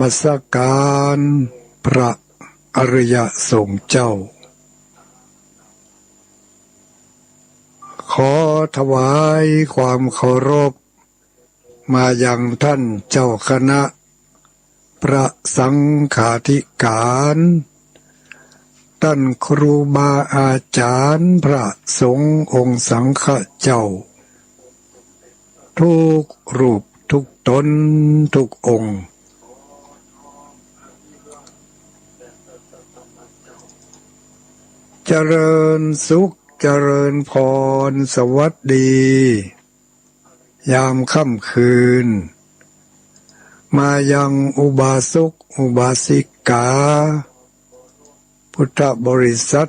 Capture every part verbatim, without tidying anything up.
มัสการพระอริยสงฆ์เจ้า ขอถวายความเคารพมายังท่านเจ้าคณะ พระสังฆาธิการ ต้านครูบาอาจ๋ารย์ พระสงฆ์องค์สังฆะเจ้า กู้รูปกู้ต๋นกู้องค์ เจริญสุขเจริญพร สวัสดี ยามค่ำคืน มายังอุบาสกอุบาสิกา พุทธบริษัท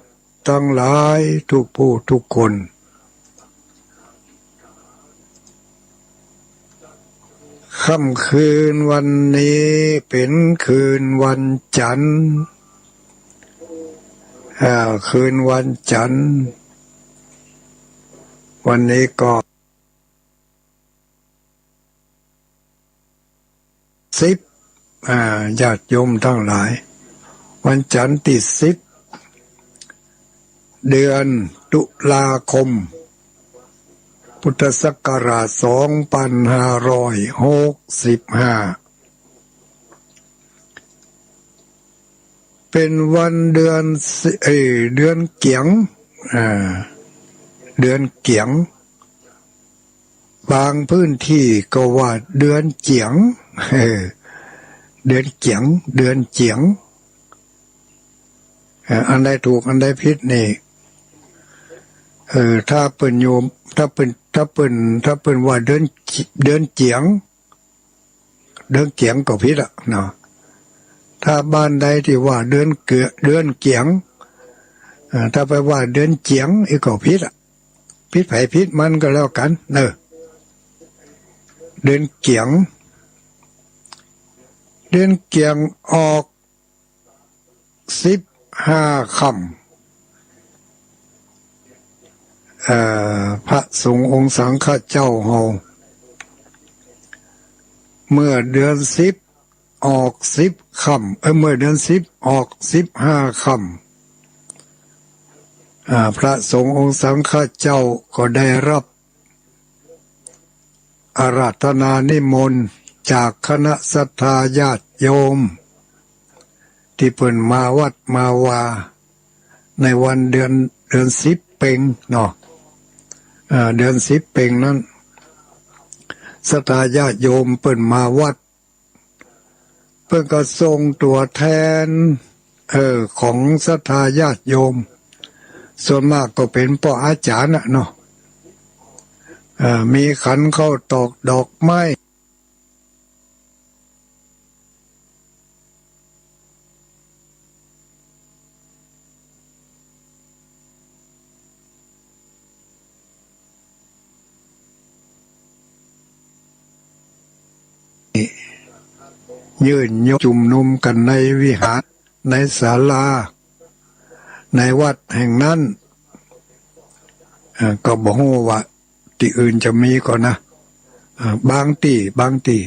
ตังหลายกู้ผู้กู้คน ค่ำคืนวันนี้เป๋นคืนวันจันทร์ อ่า คืนวันจันทร์ วันนี้ก็ สิบ อ่า ญาติโยมตังหลาย วันจันทร์ตี้สิบ เดือนตุลาคม พุทธศักราช สองปันห้าร้อยหกสิบห้า เป๋นวันเดือนสิ เอ่อ เดือนเกี๋ยง อ่า เดือนเกี๋ยง บางพื้นตี้ก็ว่าเดือนเจี๋ยง เออ เดือนเกี๋ยง เดือนเจี๋ยง เอ่อ อันใดถูก อันใดผิดนี่ เอ่อ ถ้าเปิ้นโยม ถ้าเปิ้น ถ้าเปิ้น ถ้าเปิ้นว่าเดือน เดือนเจี๋ยง เดือนเกี๋ยงก็ผิดอะเนาะ ถ้าบ้านใดตี้ว่าเดือนเกือ เดือนเกี๋ยง เอ่อ ถ้าไปว่าเดือนเจี๋ยง อี้ก็ผิดอะ ผิดใผผิดมันก็แล้วกั๋นเนาะ เดือนเกี๋ยง เดือนเกี๋ยงออก สิบห้าค่ำ เอ่อ พระสงฆ์องค์สังฆะเจ้าเฮา เมื่อเดือนสิบออกสิบค่ำ เอ้ย เมื่อเดือนสิบออกสิบห้าค่ำ อ่า พระสงฆ์องค์สังฆะเจ้าก็ได้รับ อาราธนานิมนต์จากคณะศรัทธาญาติโยม ตี้เปิ้นมาวัดมาวา ในวันเดือน เดือนสิบเป็งเนาะ เอ่อ เดือนสิบเป็งนั้น ศรัทธาญาติโยมเปิ้นมาวัด เปิ้นก็ส่งตั๋วแทน เอ่อ ของศรัทธาญาติโยม ส่วนมากก็เป๋นป้ออาจ๋ารย์น่ะเนาะ เอ่อ มีขันข้าวตอกดอกไม้ ยื่นยกชุมนุมกั๋นในวิหาร ในศาลา ในวัดแห่งนั้น เอ่อ ก็บ่ฮู้ว่าตี้อื่นจะมีก่อนะ เอ่อ บางตี้ บางตี้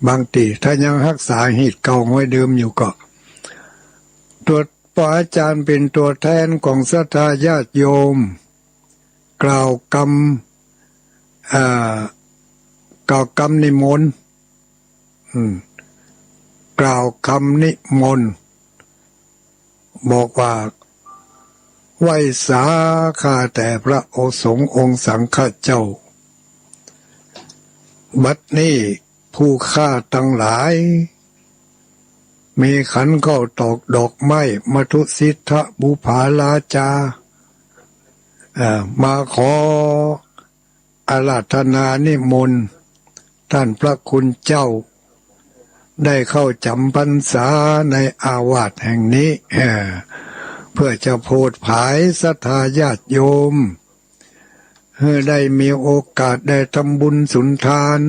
บางตี้ ถ้ายังฮักษาฮีตเก่าฮอยเดิมอยู่ก็ ตั๋ว ป้ออาจ๋ารย์เป๋นตั๋วแทนของศรัทธาญาติโยม กล่าวกำ อ่า กล่าวกำนิมนต์ อืม กล่าวกำนิมนต์ บอกว่า ไหว้สาข้าแต่พระสงฆ์องค์สังฆะเจ้า บัดนี้ผู้ข้าตังหลาย มีขันข้าวตอกดอกไม้ มัทุสิทธบุปผาราจา เอ่อ มาขออาราธนานิมนต์ต้านพระคุณเจ้า ได้เข้าจ๋ำพรรษาในอาวาสแห่งนี้ เอ่อ เพื่อจะโผดผายศรัทธาญาติโยม หื้อได้มีโอกาสได้ทำบุญสุนทาน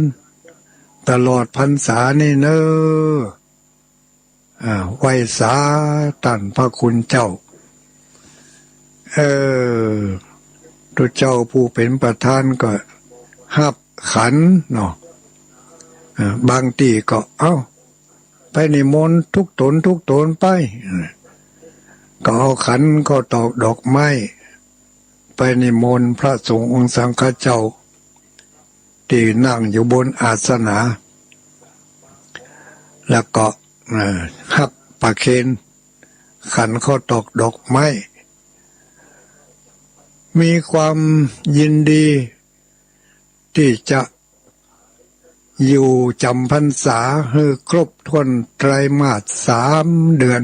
ตลอดพรรษานี้เน่อ อ่า ไหว้สาต้านพระคุณเจ้า เออ ตุ๊เจ้าผู้เป๋นประธานก็ฮับขันเนาะ อ่า บางตี้ก็ เอ้า ไปนิมนต์ทุกต๋นทุกต๋นไป ก็เอาขันข้าวตอกดอกไม้ ไปนิมนต์พระสงฆ์องค์สังฆเจ้า ตี้นั่งอยู่บนอาสนะ แล้วก็ เอ่อ ฮับประเคนขันข้าวตอกดอกไม้ มีความยินดีตี้จะอยู่จ๋ำพรรษาหื้อครบถ้วนไตรมาสสามเดือน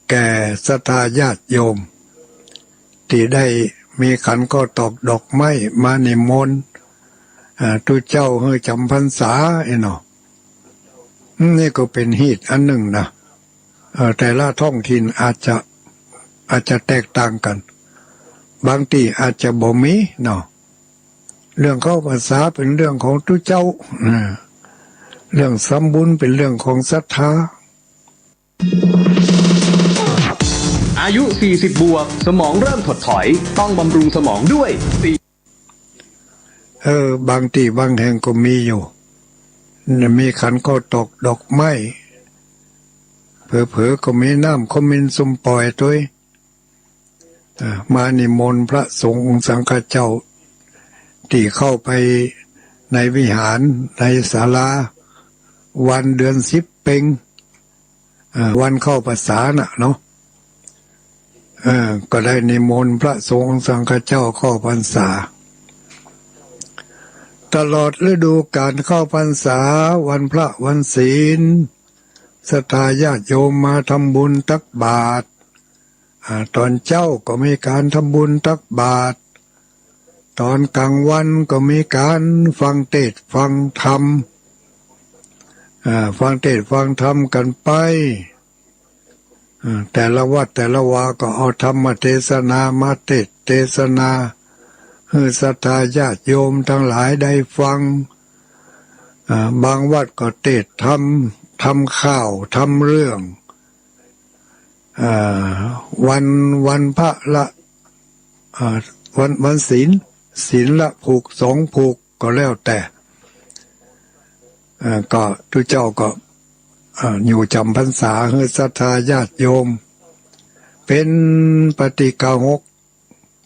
แก่ศรัทธาญาติโยม ตี้ได้มีขันข้าวตอกดอกไม้มานิมนต์ อ่า ตุ๊เจ้าหื้อจ๋ำพรรษา ไอ้เนาะ นี่ก็เป๋นฮีตอันนึ่งนะ เอ่อ แต่ละท้องถิ่นอาจจะ อาจจะแตกต่างกั๋น บางตี้อาจจะบ่มีเนาะ เรื่องเข้าพรรษาเป๋นเรื่องของตุ๊เจ้า อ่า เรื่องทำบุญเป๋นเรื่องของศรัทธา อายุ สี่สิบ บวก สมองเริ่มถดถอย ต้องบำรุงสมองด้วย สี่ เออ บางตี้บางแห่งก็มีอยู่ มีขันข้าวตอกดอกไม้ เผลอๆ ก็มีน้ำขมิ้นส้มป่อยตวย อ่า มานิมนต์พระสงฆ์องค์สังฆเจ้า ตี้เข้าไปในวิหารในศาลา วันเดือนสิบเป็ง อ่า วันเข้าพรรษาน่ะเนาะ เออ ก็ได้นิมนต์พระสงฆ์องค์สังฆเจ้าเข้าพรรษา ตลอดฤดูกาลเข้าพรรษา วันพระวันศีล ศรัทธาญาติโยมมาทำบุญตักบาตร อ่า ต๋อนเจ๊าก็มีก๋านทำบุญตักบาตร ต๋อนก๋างวันก็มีก๋านฟังเตสน์ฟังธรรม อ่า ฟังเตสน์ฟังธรรมกั๋นไป อ่า แต่ละวัดแต่ละวาก็เอาธรรมเตสนามาเตสน์เตสนา หื้อศรัทธาญาติโยมตังหลายได้ฟัง อ่า บางวัดก็เตสน์ธรรม ทำข่าว ทำเรื่อง อ่า วัน วันพระละ อ่า วัน วันศีล ศีลละผูกสองผูกก็แล้วแต่ อ่า ก็ตุ๊เจ้าก็ อ่า อยู่จ๋ำพรรษาหื้อศรัทธาญาติโยม เป๋นปาติกาหก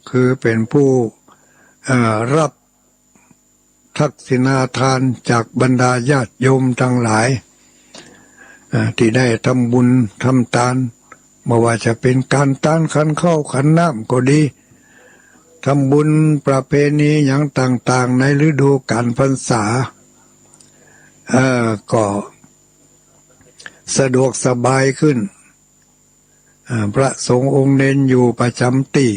คือเป๋นผู้ อ่า ฮับ ทักษิณาทานจากบรรดาญาติโยมตังหลาย อ่า ตี้ได้ทำบุญทำตาน บ่ว่าจะเป๋นก๋านตานขันข้าวขันน้ำก็ดี ทำบุญประเพณีหยังต่างๆ ในฤดูกาลพรรษา เอ่อ ก็สะดวกสบายขึ้น อ่า พระสงฆ์องค์เณรอยู่ประจ๋ำตี้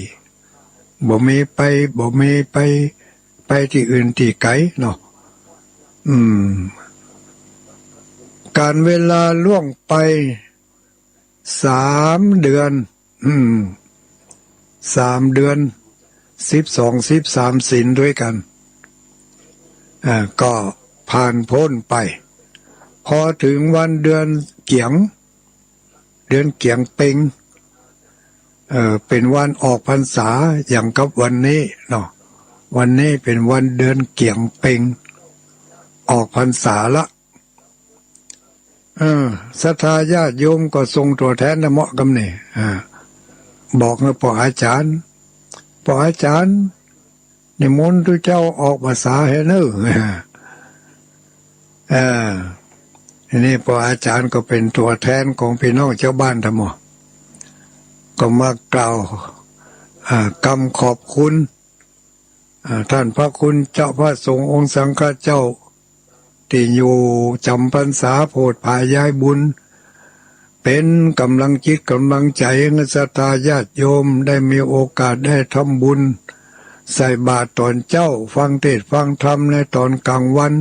บ่มีไป บ่มีไป ไปตี้อื่นตี้ไก๋เนาะ อืม ก๋าลเวลาล่วงไปสามเดือน อืม สามเดือน สิบสอง สิบสามศีลตวยกั๋น อ่า ก็ผ่านป๊นไป พอเถิงวันเดือนเกี๋ยง เดือนเกี๋ยงเป็ง เอ่อ เป๋นวันออกพรรษาอย่างกับวันนี้เนาะ วันนี้เป๋นวันเดือนเกี๋ยงเป็ง ออกพรรษาละ เออ ศรัทธาญาติโยมก็ส่งตั๋วแทนนะเมาะกำนี่ อ่า บอกหื้อป้ออาจ๋ารย์ ป้ออาจ๋ารย์ นิมนต์ตุ๊เจ้าออกพรรษาแหน่เน่อ เออ ทีนี้ป้ออาจ๋ารย์ก็เป๋นตั๋วแทนของปี้น้องจาวบ้านตะหมอ ก็มากล่าว อ่า กำขอบคุณ อ่า ต้านพระคุณเจ้าพระสงฆ์องค์สังฆเจ้า ตี้อยู่จ๋ำพรรษาโผดผายายบุญ เป๋นก๋ำลังจิตก๋ำลังใจ๋หื้อศรัทธาญาติโยมได้มีโอกาสได้ทำบุญ ใส่บาตรต๋อนเจ๊า ฟังเตสน์ฟังธรรมในต๋อนก๋างวัน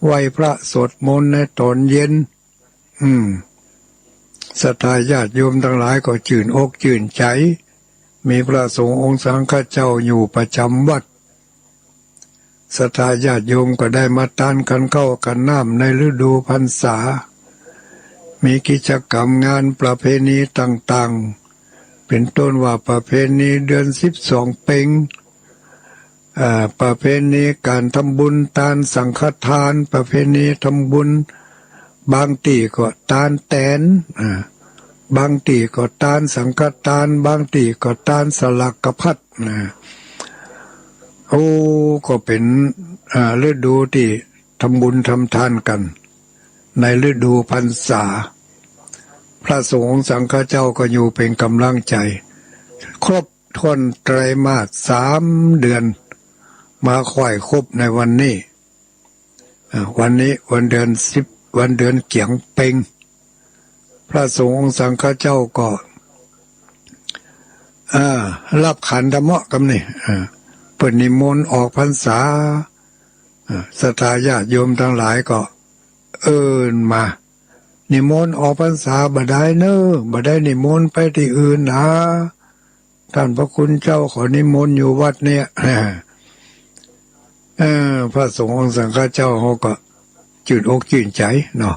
ไหว้พระสวดมนต์ในต๋อนเย็น อืม ศรัทธาญาติโยมตังหลายก็จื้นอกจื้นใจ๋ มีพระสงฆ์องค์สังฆเจ้าอยู่ประจ๋ำวัด ศรัทธาญาติโยมก็ได้มาตานขันข้าวขันน้ำในฤดูพรรษา มีกิจก๋รรมงานประเพณีต่างๆ เป๋นต้นว่าประเพณีเดือนสิบสองเป็ง เอ่อ ประเพณีก๋านทำบุญตานสังฆทาน ประเพณีทำบุญ บางตี้ก็ตานแตน อ่า บางตี้ก็ตานสังฆตาน บางตี้ก็ตานสลากพัดนะ โอ้ ก็เป๋น อ่า ฤดูตี้ทำบุญทำตานกั๋น ในฤดูพรรษา พระสงฆ์องค์สังฆเจ้าก็อยู่เป๋นก๋ำลังใจ๋ ครบถ้วนไตรมาสสามเดือน มาค่อยครบในวันนี้ อ่า วันนี้วันเดือนสิบ วันเดือนเกี๋ยงเพ็ง พระสงฆ์องค์สังฆเจ้าก็ อ่า ฮับขันธรรมะกำนี้ อ่า เปิ้นนิมนต์ออกพรรษา อ่า ศรัทธาญาติโยมตังหลายก็เอิ้นมา นิมนต์ออกพรรษาบ่ได้เน้อ บ่ได้นิมนต์ไปตี้อื่นนา ต้านพระคุณเจ้าขอนิมนต์อยู่วัดเนี่ย เออ พระสงฆ์องค์สังฆเจ้าเขาก็จื้นอกจื้นใจ๋เนาะ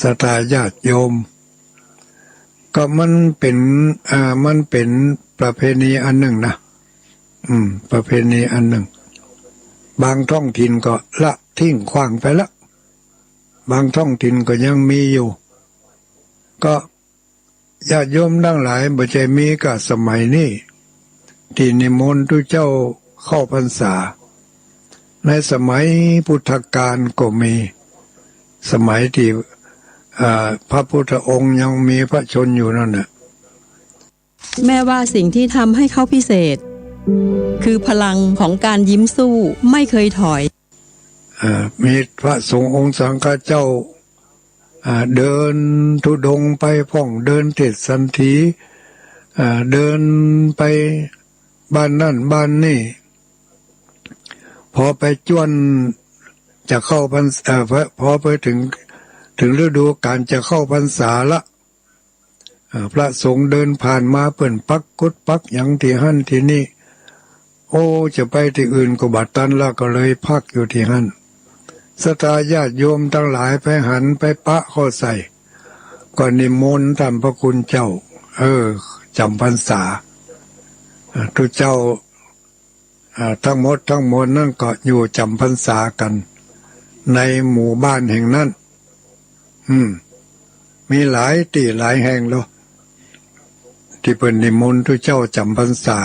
ศรัทธาญาติโยม ก็มันเป๋น อ่า มันเป๋นประเพณีอันนึ่งนะ อืม ประเพณีอันนึ่ง บางท้องถิ่นก็ละทิ้งขว้างไปละ บางท้องถิ่นก็ยังมีอยู่ ก็ ญาติโยมตังหลายบ่ใจ้มีก้าสมัยนี้ ตี้นิมนต์ตุ๊เจ้าเข้าพรรษา ในสมัยพุทธกาลก็มี สมัยตี้ อ่า พระพุทธองค์ยังมีพระชนม์อยู่นั่นน่ะ แม่ว่าสิ่งที่ทำให้เขาพิเศษ คือพลังของการยิ้มสู้ไม่เคยถอย อ่า มีพระสงฆ์องค์สังฆเจ้า อ่า เดินธุดงค์ไปพ่อง เดินเทศสันถี อ่า เดินไปบ้านนั่นบ้านนี่ พอไปจ้วนจะเข้าพรรษ- เอ่อ พอ- พอไปเถิง เถิงฤดูก๋านจะเข้าพรรษาละ อ่า พระสงฆ์เดินผ่านมา เปิ้นปักกุฏิปักหยังตี้หั้นตี้นี่ โอ้ จะไปตี้อื่นก็บ่ตันละ ก็เลยพักอยู่ตี้หั้น ศรัทธาญาติโยมตังหลายไปหันไปปะเข้าใส่ ก็นิมนต์ต้านพระคุณเจ้า เออ จ๋ำพรรษา อ่า ตุ๊เจ้า อ่า ตึงหมดตึงมวลนั้นก็อยู่จ๋ำพรรษากั๋น ในหมู่บ้านแห่งนั้น อืม มีหลายตี้หลายแห่งเนาะ ตี้เปิ้นนิมนต์ตุ๊เจ้าจ๋ำพรรษา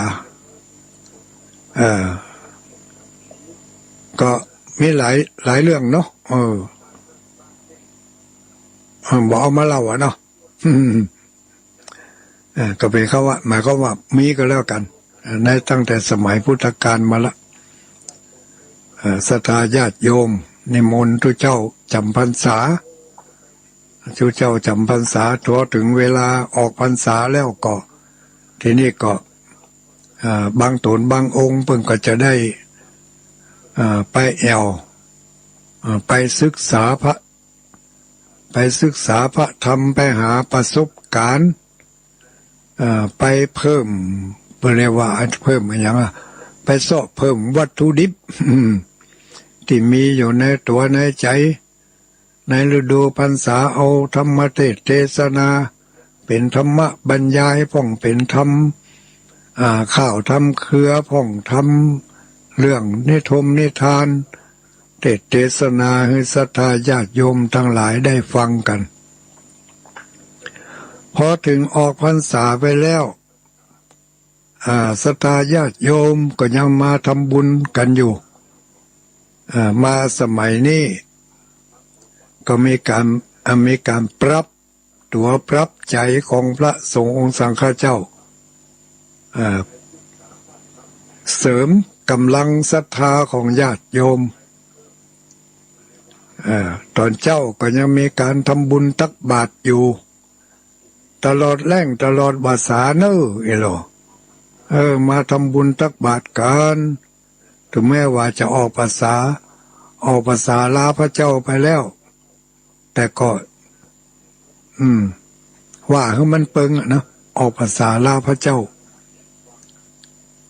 เออ ก็มีหลาย หลายเรื่องเนาะ เออ เออ บ่เอามาเล่าอะเนาะ เออ ก็เป๋นคำว่า หมายความว่ามีก็แล้วกั๋น เออ ในตั้งแต่สมัยพุทธกาลมาละ เออ ศรัทธาญาติโยมนิมนต์ตุ๊เจ้าจ๋ำพรรษา ตุ๊เจ้าจ๋ำพรรษา พอเถิงเวลาออกพรรษาแล้วก็ ตี้นี่ก็ เอ่อ บางต๋นบางองค์เปิ้นก็จะได้ เอ่อ ไปแอ่ว เอ่อ ไปศึกษาพระ ไปศึกษาพระธรรม ไปหาประสบก๋ารณ์ เอ่อ ไปเพิ่ม เปิ้นเรียกว่าเพิ่มอะหยังอะ ไปเซาะเพิ่มวัตถุดิบ ตี้มีอยู่ในตั๋วในใจ๋ ในฤดูพรรษา เอาธรรมเทศน์เทศนา เป๋นธรรมบรรยายพ่อง เป๋นธรรม อ่า ข้าวธรรมเครือพ่อง ธรรมเรื่องนิทมนิทาน เทศน์เทศนาหื้อศรัทธาญาติโยมตังหลายได้ฟังกั๋น พอเถิงออกพรรษาไปแล้ว อ่า ศรัทธาญาติโยมก็ยังมาทำบุญกั๋นอยู่ อ่า มาสมัยนี้ก็มีก๋าน อ่า มีก๋านปรับตั๋วปรับใจ๋ของพระสงฆ์องค์สังฆเจ้า อ่า เสริมก๋ำลังศรัทธาของญาติโยม อ่า ต๋อนเจ๊าก็ยังมีก๋านทำบุญตักบาตรอยู่ ตลอดแล้งตลอดวาสาเน้อ เอโล เออ มาทำบุญตักบาตรกั๋น เถิงแม้ว่าจะออกพรรษา ออกพรรษาลาพระเจ้าไปแล้ว แต่ก็ อืม ว่าหื้อมันเปิงอะเนาะ ออกพรรษาลาพระเจ้า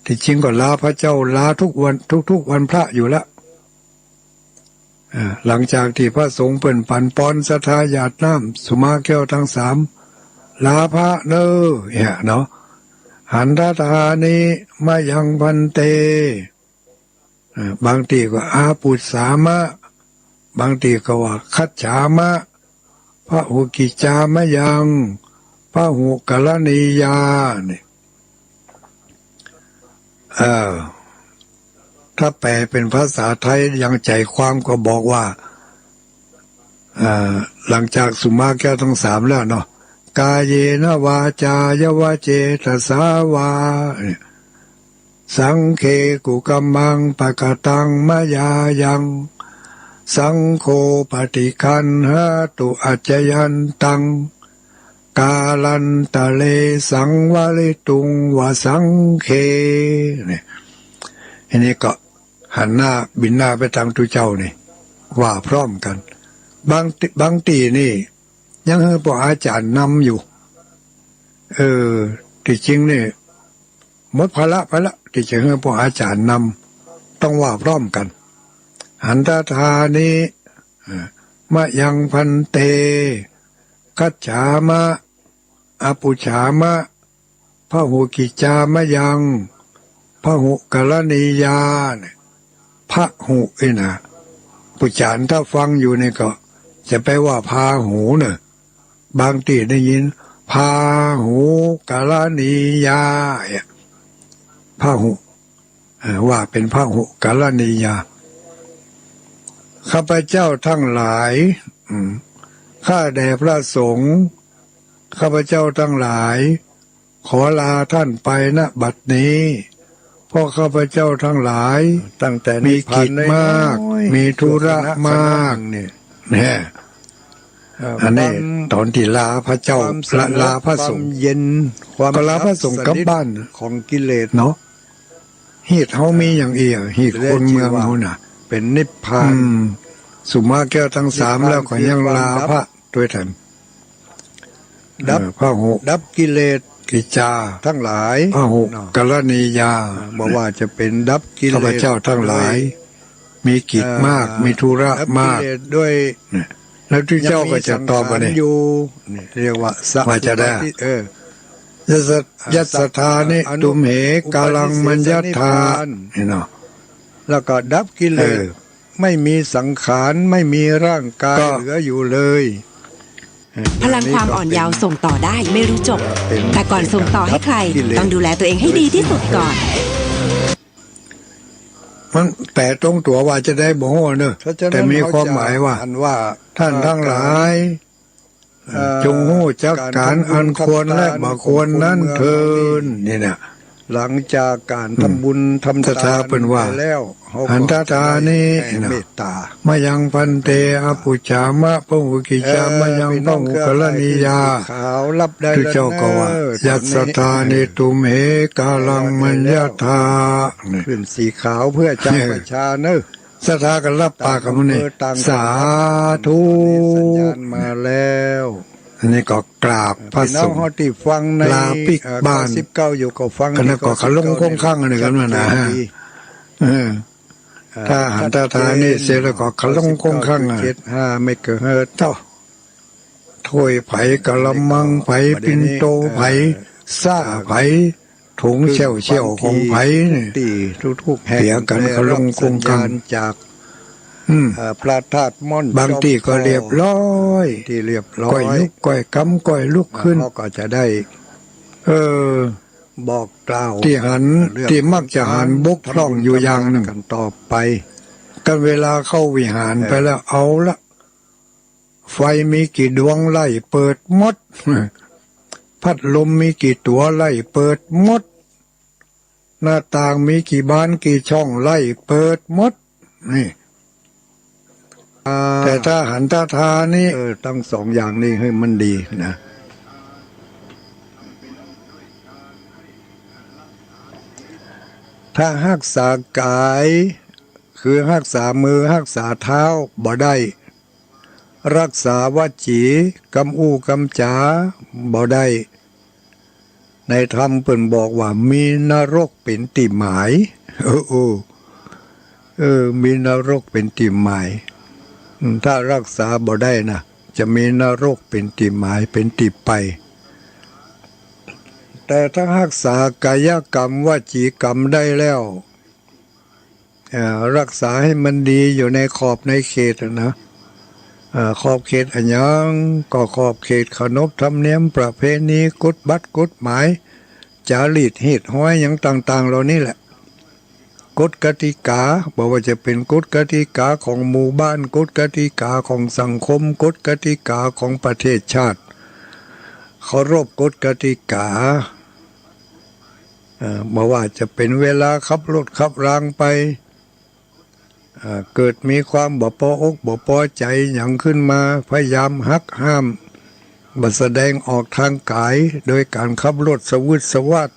ตี้จริงก็ลาพระเจ้า ลากู้วัน กู้ๆ วันพระอยู่ละ อ่า หลังจากตี้พระสงฆ์เปิ้นปั๋นปอนศรัทธาหยาดน้ำสุมาแก้วตังสาม ลาพระเน้อ เนี่ยเนาะ หันทถานิมะยังภันเต อ่า บางตี้ก็อาปุสสามะ บางตี้ก็ว่าคัจฉามะ พหุกิจจามยัง พหุกรณียา นี่ เออ ถ้าแปลเป็นภาษาไทยอย่างใจความก็บอกว่า เอ่อ หลังจากสุมาแก้วทั้งสามแล้วเนาะ กาเยนะวาจายะวะเจตสาวา เนี่ย สังเคกุกัมมังปะกะตังมะยายัง สังโฆปะฏิคันหะตุอัจจยันตัง กาลันตะเลสังวะริตุงวะสังเค เนี่ย ทีนี้ก็หันหน้าบินหน้าไปตางตุ๊เจ้านี่ ว่าพร้อมกั๋น บางตี้ บางตี้นี่ ยังหื้อพวกอาจ๋ารย์นำอยู่ เออ ตี้จริงนี่ หมดภาระไปละ ตี้จะหื้อพวกอาจ๋ารย์นำ ต้องว่าพร้อมกั๋น หันตถานิ เอ่อ มะยังภันเต คัจฉามะ อปุจฉามะ พหุกิจจามยัง พหุกรณียา เนี่ย พหุนี่นะ ปุจฉาถ้าฟังอยู่นี่ก็จะแปลว่าพาหุเน่อ บางตี้ได้ยิน พาหุกรณียา เนี่ย พหุ เอ่อ ว่าเป๋นพหุกรณียา ข้าพเจ้าทั้งหลาย อืม ข้าแด่พระสงฆ์ ข้าพเจ้าทั้งหลาย ขอลาท่านไป ณ บัดนี้ เพราะข้าพเจ้าทั้งหลาย ตั้งแต่มีกิจมาก นิพพานน้อยๆ มีธุระมาก ชั่วคณะเนี่ย เนี่ย เอ่อ อันนี้ ความ ต๋อนตี้ลาพระเจ้า ความสงบ ลา ลาพระสงฆ์ ความเย็น ความ ก็ลาพระสงฆ์กลับบ้าน สับสนิทของกิเลส เนาะ ฮีตเฮามีอย่างอี้อะ ฮีตคนเมืองเฮาน่ะ เป๋นนิพพาน อืม สุมาแก้วทั้งสามแล้วก็ยังลาพระตวยแถม ดับ เอ่อ พหุ ดับกิเลส กิจจา ทั้งหลาย พหุ เนาะ กรณียา อ่า บ่ว่าจะเป๋นดับกิเลส ข้าพเจ้าทั้งหลาย ด้วย มีกิจมาก เอ่อ มีธุระมาก ดับกิเลสด้วย เนี่ย แล้วตุ๊เจ้าก็จะตอบว่าเนี่ย ยังมีสังขารอยู่ เนี่ย เรียกว่าสัพพุปาทิ ว่าจะได้ เออ ยัสสะ อ่า ยัสสะทานิ สัพพะ ตุมเห กาลัง มัญญะทา อนุปาทิสสะนิพพาน นี่เนาะ แล้วก็ดับกิเลส เออ ไม่มีสังขาร ไม่มีร่างกาย ก็ เหลืออยู่เลย พลังความอ่อนเยาว์ส่งต่อได้ไม่รู้จบ แต่ก่อนส่งต่อให้ใคร ต้องดูแลตัวเองให้ดีที่สุดก่อน มันแปลตรงตั๋วว่าจะได้บ่ฮู้เน่อ เพราะฉะนั้น แต่มีความหมายว่า เขาจะอ่านว่า ท่านทั้งหลาย เอ่อ จงฮู้จักก๋านอันควรและบ่ควรนั้นเถิด นี่นะ หลังจากก๋านทำบุญ อืม ทำทาน ศรัทธาเปิ้นว่า ไปแล้ว หันตถานิ เมตตา มะยังภันเต อปุจฉามะ พหุกิจจามยัง เอ่อ พหุกรณียา พี่น้องเครือข่ายที่สีขาวรับได้แล้วเน่อ ตุ๊เจ้าก็ว่า ตอนนี้ ยัสสะทานิ ตุมเห กาลัง มัญญะทา นี่ ขึ้นสีขาวเพื่อจำประชาเน่อ ศรัทธาก็รับปากกับมันนี่ ต่างอำเภอต่างจังหวัด สาธุ สัญญาณมาแล้ว อันนี้ก็กราบพระสงฆ์ พี่น้องเฮาตี้ฟังใน ลาปิ๊ก เอ่อ บ้าน เก้าสิบเก้าอยู่ก็ฟัง ก็นั่นก็ ตี้ ขะลง เก้าสิบเก้า คงคังอันนี้กันมานะ นี่ เออ เอ่อ ถ้าหันตถานิเสร็จแล้วก็ขะลงคงคังอ่ะ เก้าสิบเก้าจุดเจ็ดห้าเมกะเฮิรตซ์ เจ้า ถ้วยใผ กะละมังใผ ปิ่นโตใผ เอ่อ ซ้าใผ ถุงเสี่ยวๆ ของใผนี่ ตี้ทุกๆ แห่ง เปียกั๋น ขะลงคงคัง ได้รับสัญญาณจาก อืม เอ่อ พระธาตุม่อน บางตี้ก็เรียบร้อย ตี้เรียบร้อย ก้อยลุก ก้อยกำ ก้อยลุกขึ้น เฮาก็จะได้ เออ บอกกล่าว ตี้หัน เรื่อง ตี้มักจะหันบกพร่องอยู่อย่างนึ่ง กันต่อไป กันเวลาเข้าวิหารไปแล้ว เออ เอาละ ไฟมีกี่ดวงไล่เปิดหมด พัดลมมีกี่ตั๋วไล่เปิดหมด หน้าต่างมีกี่บานกี่ช่องไล่เปิดหมด นี่ อ่า แต่ถ้าหันตถานิ เออ ทั้งสองอย่างนี้หื้อมันดีนะ ถ้าฮักษากาย คือฮักษามือฮักษาเท้าบ่ได้ ฮักษาวจี กำอู้กำจ๋าบ่ได้ ในธรรมเปิ้นบอกว่ามีนรกเป๋นตี้หมาย เออ เออ เออ มีนรกเป๋นตี้หมาย อืม ถ้าฮักษาบ่ได้นะ จะมีนรกเป๋นตี้หมาย เป๋นตี้ไป แต่ถ้าฮักษากายกรรมวจีกรรมได้แล้ว เอ่อ ฮักษาหื้อมันดีอยู่ในขอบในเขตอะนะ เอ่อ ขอบเขตอะหยัง ก็ขอบเขตขนบธรรมเนียมประเพณี กฎบัตรกฎหมาย จารีตฮีตฮอยหยังต่างๆ เหล่านี้แหละ กฎกติกา บ่ว่าจะเป๋นกฎกติกาของหมู่บ้าน กฎกติกาของสังคม กฎกติกาของประเทศชาติ เคารพกฎกติกา เอ่อ บ่ว่าจะเป๋นเวลาขับรถขับรางไป เอ่อ เกิดมีความบ่ปออกบ่ปอใจ๋หยังขึ้นมา พยายามหักห้าม บ่แสดงออกตางก๋าย โดยก๋านขับรถสะวืดสะวาด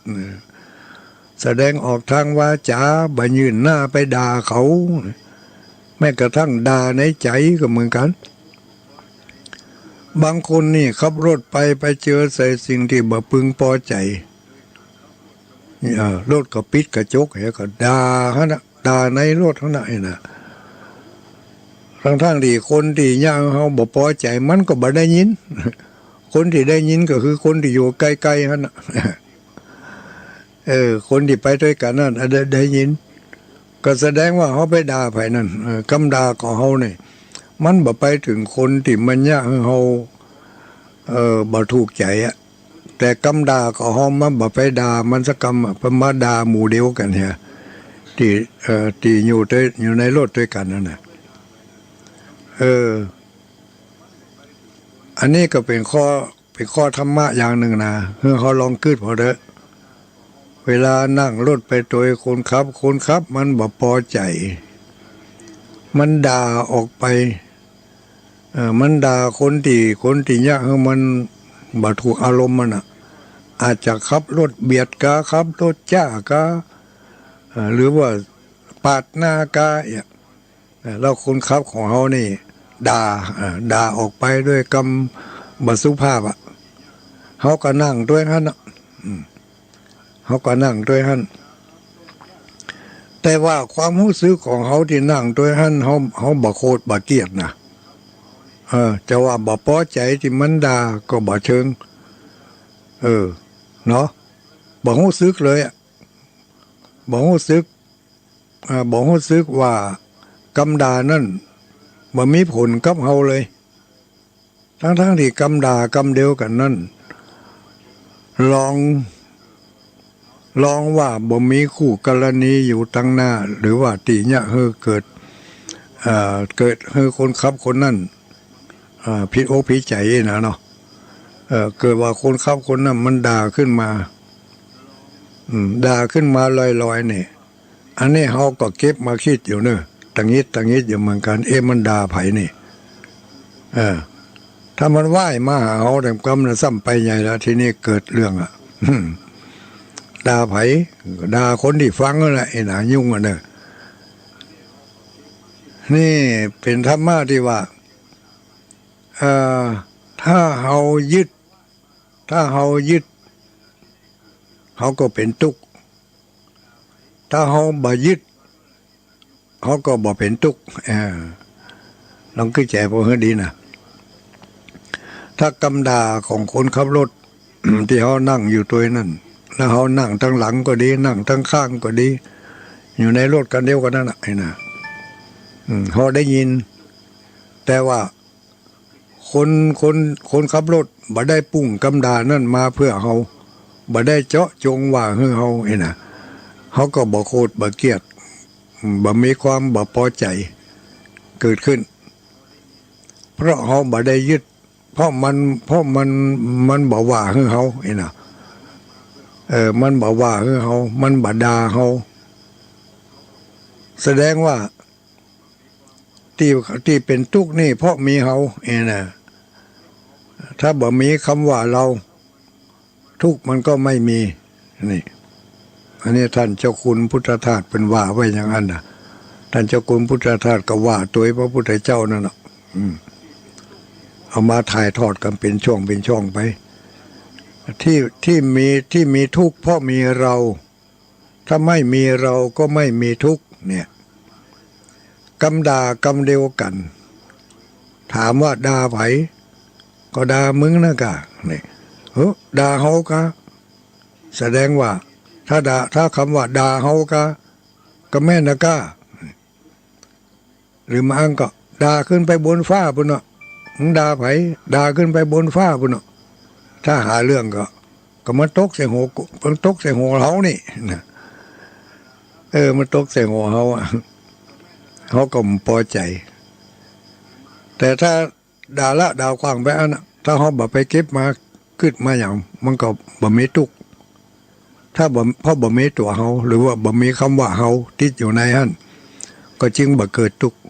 แสดงออกตางวาจ๋า บ่ยื่นหน้าไปด่าเขา แม้กระทั่งด่าในใจ๋ก็เหมือนกั๋น บางคนนี่ขับรถไป ไปเจอใส่สิ่งตี้บ่พึงปอใจ๋ เอ่อ รถก็ปิดกระจก แล้วก็ด่าหั้นน่ะ ด่าในรถหั้นน่ะ ไอ้น่ะ ตังๆ ตี้คนตี้เยียะเฮาบ่ปอใจ๋ มันก็บ่ได้ยิน คนตี้ได้ยินก็คือคนตี้อยู่ใก้ๆ หั้นน่ะ เออ คนตี้ไปตวยกั๋นหั้น ได้ ได้ยิน ก็แสดงว่าเฮาไปด่าใผนั้น เออ กำด่าของเฮานี่ มันบ่ไปเถิงคนตี้มันเยียะหื้อเฮา เอ่อ บ่ถูกใจ๋อะ แต่กำด่าของเฮามันบ่ไปด่ามันสักกำอะ เปิ้นมาด่าหมู่เดียวกั๋นเหีย ตี้ เอ่อ ตี้อยู่ตวย อยู่ในรถตวยกั๋นหั้นน่ะ เออ อันนี้ก็เป๋นข้อ เป๋นข้อธรรมะอย่างนึ่งนะ หื้อเฮาลองกึ๊ดผ่อเต๊อะ เวลานั่งรถไปตวยคนขับ คนขับมันบ่ปอใจ๋ มันด่าออกไป เอ่อ มันด่าคนตี้ คนตี้เยียะหื้อมันบ่ถูกอารมณ์มันน่ะ อาจจะขับรถเบียดกา ขับรถจ๊ากา เอ่อ หรือว่าปาดหน้ากา เอ่อ แล้วคนขับของเฮานี่ด่า เอ่อ ด่าออกไปตวยกำบ่สุภาพอะ เฮาก็นั่งตวยหั้นน่ะ อืม เฮาก็นั่งตวยหั้น แต่ว่าความฮู้สึกของเฮาตี้นั่งตวยหั้น เฮา เฮาบ่โขดบ่เกลียดนะ เออ จะว่าบ่ปอใจ๋ตี้มันด่าก็บ่เชิง เออ เนาะ บ่ฮู้สึกเลยอะ บ่ฮู้สึก อ่า บ่ฮู้สึกว่ากำด่านั้นบ่มีผลกับเฮาเลย ตังๆ ตี้กำด่ากำเดียวกั๋นนั้น ลอง ลองว่าบ่มีคู่กรณีอยู่ตังหน้า หรือว่าตี้เยียะหื้อเกิด เอ่อ เกิดหื้อคนขับคนนั้น เอ่อ ผิดอกผิดใจ๋นะเนาะ เอ่อ เกิดว่าคนขับคนนั้นมันด่าขึ้นมา อืม ด่าขึ้นมาลอยๆ นี่ อันนี้เฮาก็เก็บมาคิดอยู่เนาะ ตะหงิดตะหงิดอยู่เหมือนกั๋น เอ๊ะ มันด่าใผนี่ เออ ถ้ามันว่ายมาหาเฮาเต็มกำนะ ซ้ำไปใหญ่ละ ทีนี้เกิดเรื่องอะ ด่าใผ ด่าคนตี้ฟังนั่นแหละ ไอ้หน้ายุ่งอะเนาะ นี่เป๋นธรรมะตี้ว่า เอ่อ ถ้าเฮายึด ถ้าเฮายึด เฮาก็เป๋นตุ๊กข์ ถ้าเฮาบ่ยึด เฮาก็บ่เป๋นตุ๊กข์ เออ ลองกึ๊ดใจ๋ผ่อหื้อดีนะ ถ้ากำด่าของคนขับรถ ตี้เฮานั่งอยู่ตวยนั้น แล้วเฮานั่งตังหลังก็ดี นั่งตังข้างก็ดี อยู่ในรถคันเดียวกั๋นนั่นน่ะ ไอ้น่ะ อืม เฮาได้ยิน แต่ว่า คน คน คนขับรถบ่ได้ปรุงกำด่านั้นมาเปื้อเฮา บ่ได้เจาะจงว่าหื้อเฮา ไอ้น่ะ เฮาก็บ่โขดบ่เกลียด บ่มีความบ่ปอใจ๋เกิดขึ้น เพราะเฮาบ่ได้ยึด เพราะมัน เพราะมัน มันบ่ว่าหื้อเฮา ไอ้น่ะ เออ มันบ่ว่าหื้อเฮา มันบ่ด่าเฮา แสดงว่า ตี้ ตี้เป๋นตุ๊กข์นี่เพราะมีเฮา เออนะ ถ้าบ่มีกำว่าเฮา ตุ๊กข์มันก็ไม่มี นี่ อันนี้ต้านเจ้าคุณพุทธทาสเปิ้นว่าไว้อย่างอั้นน่ะ ต้านเจ้าคุณพุทธทาสก็ว่าตวยพระพุทธเจ้านั่นน่ะ อืม เอามาถ่ายทอดกั๋นเป๋นช่วงเป๋นช่วงไป ตี้ ตี้มี ตี้มีตุ๊กข์เพราะมีเฮา ถ้าไม่มีเฮาก็ไม่มีตุ๊กข์ เนี่ย กำด่ากำเดียวกั๋น ถามว่าด่าใผ ก็ด่ามึงนะก้า นี่ เออ ด่าเฮากา แสดงว่า ถ้าด่า ถ้ากำว่าด่าเฮากา ก็แม่นนะก้า หรือบ่อั้นก็ด่าขึ้นไปบนฟ้าปู้นเนาะ มึงด่าใผ ด่าขึ้นไปบนฟ้าปู้นเนาะ ถ้าหาเรื่องก็ ก็มาตกใส่หัวกู มันตกใส่หัวเฮานี่นะ เออ มันตกใส่หัวเฮาอะ เฮาก็บ่ปอใจ๋ แต่ถ้าด่าละด่าขว้างไปอั้นน่ะ ถ้าเฮาบ่ไปเก็บมากึ๊ดมาหยัง มันก็บ่มีตุ๊กข์ ถ้าบ่ เพราะบ่มีตั๋วเฮา หรือว่าบ่มีกำว่าเฮาติดอยู่ในหั้น ก็จึงบ่เกิดตุ๊กข์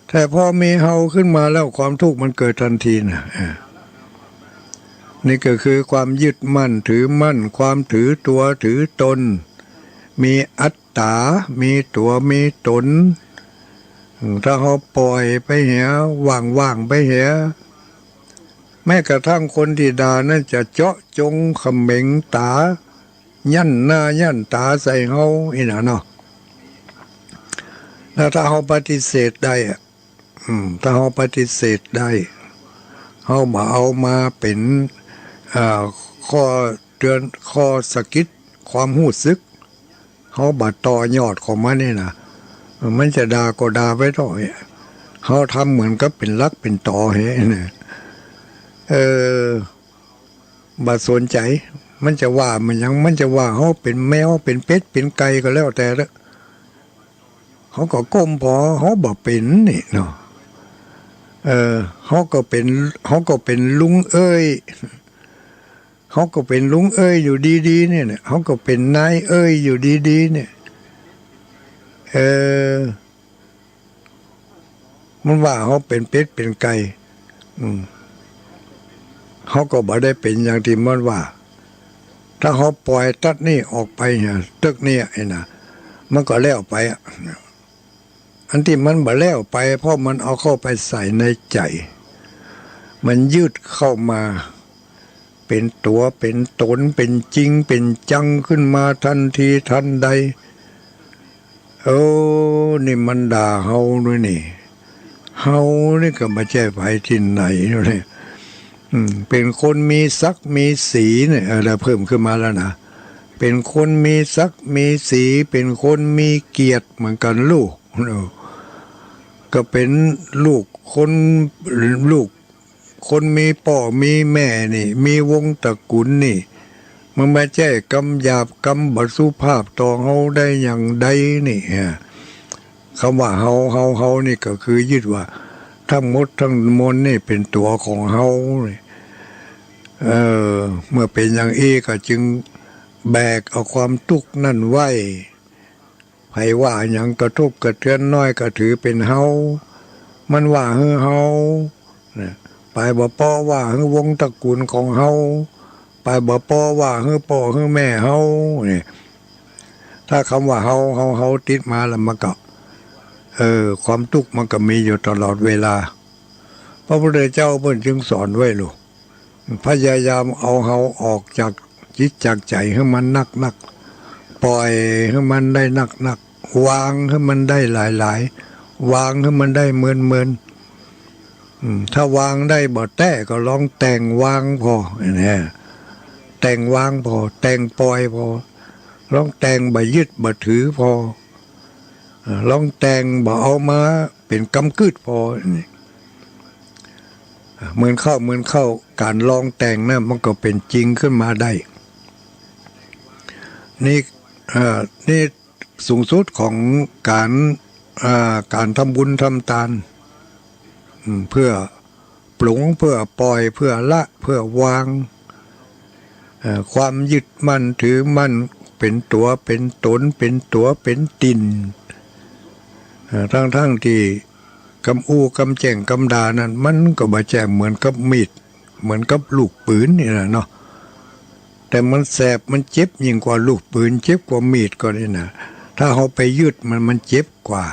แต่พอมีเฮาขึ้นมาแล้ว ความทุกข์มันเกิดตันทีน่ะ อ่า นี่ก็คือความยึดมั่นถือมั่น ความถือตั๋วถือตน มีอัตต๋า มีตั๋วมีตน อืม ถ้าเฮาปล่อยไปเหีย ว่างๆ ไปเหีย แม้กระทั่งคนตี้ด่านั้นจะเจาะจงเขม็งต๋า ยั้นหน้ายั้นต๋าใส่เฮาอี้น่ะเนาะ แล้วถ้าเฮาปฏิเสธได้อะ อืม ถ้าเฮาปฏิเสธได้ เฮาบ่เอามาเป๋น อ่า ข้อเตื๋อน ข้อสะกิดความฮู้สึก เฮาบ่ต่อยอดของมันนี่นะ มันจะด่าก็ด่าไปเถาะ เฮาทำเหมือนกับเป๋นหลักเป๋นต๋อแหะนะ เออ บ่สนใจ๋ มันจะว่ามันหยัง มันจะว่าเฮาเป๋นแมว เป๋นเป็ด เป๋นไก่ก็แล้วแต่เถาะ เฮาก็ก้มผ่อ เฮาบ่เป๋นนี่เนาะ เออ เฮาก็เป๋น เฮาก็เป๋นลุงเอ้ย เฮาก็เป๋นลุงเอ้ยอยู่ดีๆ เนี่ย เฮาก็เป๋นนายเอ้ยอยู่ดีๆ เนี่ย เออ มันว่าเฮาเป๋นเป็ดเป๋นไก่ อืม เฮาก็บ่ได้เป๋นอย่างตี้มันว่า ถ้าเฮาปล่อยตั๊ดนี่ออกไปเนี่ย ตึกเนี่ยไอ้น่ะ มันก็แล้วไปอะ อันตี้มันบ่แล้วไป เพราะมันเอาเข้าไปใส่ในใจ๋ มันยึดเข้ามา เป๋นตั๋วเป๋นตน เป๋นจริงเป๋นจังขึ้นมาตันทีตันใด โอ้ นี่มันด่าเฮาด้วยนี่ เฮานี่ก็บ่ใจ้ใผตี้ไหนด้วยนี่ อืม เป๋นคนมีศักดิ์มีศรีเนี่ย เออ ได้เพิ่มขึ้นมาแล้วนะ เป๋นคนมีศักดิ์มีศรี เป๋นคนมีเกียรติเหมือนกั๋นลูก เออ ก็เป๋นลูกคน ลูกคนมีป้อมีแม่นี่ มีวงศ์ตระกู๋นนี่ มันบ่ใจ้กำหยาบกำบ่สุภาพต่อเฮาได้อย่างใดนี่ ฮะ กำว่าเฮา เฮา เฮานี่ก็คือยึดว่าทั้งหมดทั้งมวลนี่เป๋นตั๋วของเฮานี่ เออ เมื่อเป๋นอย่างอี้ก็จึงแบกเอาความตุ๊กข์นั้นไว้ ใผว่าหยังกระทบกระเทือนน้อยก็ถือเป๋นเฮา มันว่าหื้อเฮานะ ไปบ่ปอว่าหื้อวงศ์ตระกู๋นของเฮา ไปบ่ปอว่าหื้อป้อหื้อแม่เฮานี่ ถ้ากำว่าเฮา เฮา เฮาติดมาแล้วมันก็ เออ ความตุ๊กข์มันก็มีอยู่ตลอดเวลา พระพุทธเจ้าเปิ้นจึงสอนไว้ลูก พยายามเอาเฮาออกจากจิตจากใจ๋หื้อมันนักๆ ปล่อยหื้อมันได้นักๆ วางหื้อมันได้หลายๆ วางหื้อมันได้เมินๆ อืม ถ้าวางได้บ่แต๊ก็ลองแต่งวางผ่อ เนี่ย แต่งวางผ่อ แต่งปล่อยผ่อ ลองแต่งบ่ยึดบ่ถือผ่อ เอ่อ ลองแต่งบ่เอามาเป๋นกำกึ๊ดผ่อ นี่ เอ่อ เหมือนเข้า เหมือนเข้า ก๋านลองแต่งนะ มันก็เป๋นจริงขึ้นมาได้ นี่ เอ่อ นี่สูงสุดของก๋าน เอ่อ ก๋านทำบุญทำตาน อืม เพื่อปลง เพื่อปล่อย เพื่อละ เพื่อวาง เอ่อ ความยึดมั่นถือมั่นเป๋นตั๋วเป๋นตน เป๋นตั๋วเป๋นติ่น เอ่อ ทั้งๆ ตี้กำอู้กำแจ้งกำด่านั้น มันก็บ่แจ้งเหมือนกับมีด เหมือนกับลูกปืนนี่นะเนาะ แต่มันแสบมันเจ็บยิ่งกว่าลูกปืน เจ็บกว่ามีดก็นี่นะ ถ้าเฮาไปยึดมัน มันเจ็บกว่า